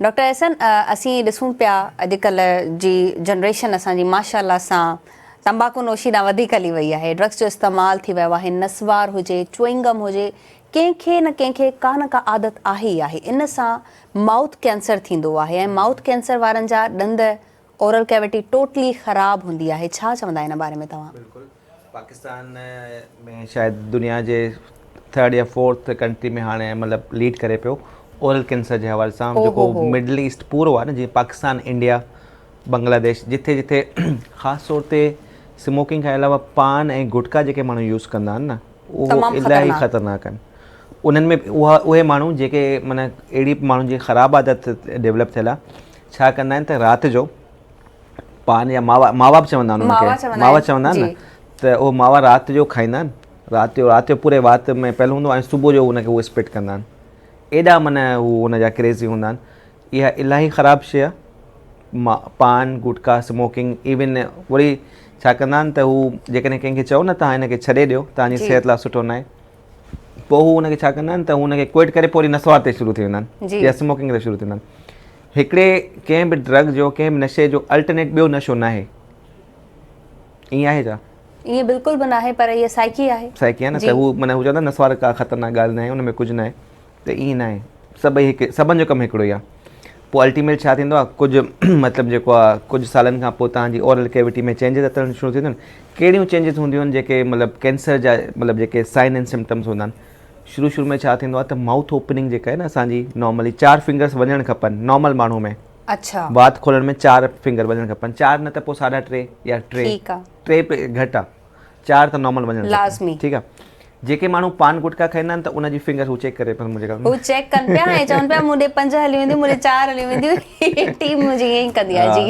Doctor احسن اسين ڏسون پيا اڄڪلهه جي جنريشن اسان جي ماشاء الله سان تمباڪو نوشي ڏانهن وڌيڪ هلي وئي آهي ڊرگس جو استعمال ٿي ويو آهي نسوار هجي چوئنگم هجي ڪنهن کي نه ڪنهن کي ڪا نه ڪا عادت آهي ئي آهي ان سان مائوٿ ڪينسر ٿيندو آهي ۽ مائوٿ ڪينسر وارن جا ڏند اورل ڪيوٽي ٽوٽلي خراب هوندي آهي ڇا چوندا ان باري ۾ توهان؟ بلڪل پاڪستان ۾ شايد دنيا جي ٿرڊ يا فورٿ ڪنٽري ۾ هاڻي مطلب ليڊ ڪري پيو اورل ڪينسر جي حوالي سان جيڪو مڊل ايسٽ پورو آهي نه جيئن پاڪستان انڊيا بنگلاديش جتي جتي خاص طور تي سموڪنگ کان علاوه پان ۽ گٽڪا جيڪي ماڻهو يوز ڪندا آهن نه اهو الاهي خطرناڪ آهن انهن ۾ اها اهي ماڻهو جيڪي معنی اهڙي ماڻهن جي خراب عادت ڊيولپ ٿيل آهي ڇا ڪندا آهن ته رات جو پان يا ماوا ماوا به چوندا آهن ان کي ماوا چوندا آهن نه ته اهو ماوا رات جو کائيندا آهن رات جو رات جو پوري وات ۾ پيل هوندو آهي ۽ صبح جو ان کي هو اسپٽ ڪندا آهن ايڏا من هو ان جا ڪريزي هوندا آهن اها الاهي خراب شي آهي پان گٽڪا سموڪنگ ايون وري ڇا ڪندا آهن ته هو جيڪڏهن ڪنهن کي چئو نه تان هن کي ڇڏي ڏيو تان جي صحت لاء سٺو ناهي پوء هو ان کي ڇا ڪندا آهن ته هو ان کي ڪوئٽ ڪري پوء وري نسوار تي شروع ٿي ويندا آهن يا سموڪنگ تي شروع ٿيندا آهن هڪڙي ڪنهن به ڊرگ جو ڪنهن به نشي جو الٽرنيٽ ٻيو نشو ناهي. ائين آهي ڇا؟ ائين بلڪل به ناهي پر هيء سائيڪي آهي. سائيڪي آهي نه ته هو معنيٰ هو چوندا نسوار ڪا خطرناڪ ڳالهه ناهي ان ۾ ڪجهه ناهي ته ائين ناهي سڀئي هڪ سڀن جو ڪم هڪڙو ئي آهي پوء الٽيميٽ ڇا ٿيندو آهي ڪجهه مطلب جيڪو آهي ڪجهه سالن کان پوء توهان جي اورل ڪيوٽي ۾ چينجز اچڻ شروع ٿينديون آهن ڪهڙيون چينجز هونديون آهن جيڪي مطلب ڪينسر جا مطلب جيڪي سائن اينڊ سمپٽمز هوندا آهن شروع شروع ۾ ڇا ٿيندو آهي ته مائوٿ اوپننگ جيڪا آهي نه اسان جي نارملي چار فنگرس وڃڻ کپن نارمل ماڻهو ۾ اڇا وات کولڻ ۾ چار فنگر وڃڻ کپن چار نه ته پوء ساڍا ٽي يا ٽي ٺيڪ آ ٽي گهٽ آ چار ته نارمل وڃڻ لازمي ٺيڪ آ جيڪي ماڻهو پان گٽڪا کائيندا آهن ته ان جي فنگر هو چيڪ ڪري پر منهنجي خيال هو چيڪ ڪن پيا ۽ چون پيا مون ڏي پنج هليون وينديون مون ڏي چار هليون وينديون ٽيم منهنجي ائين ئي ڪندي آ جي.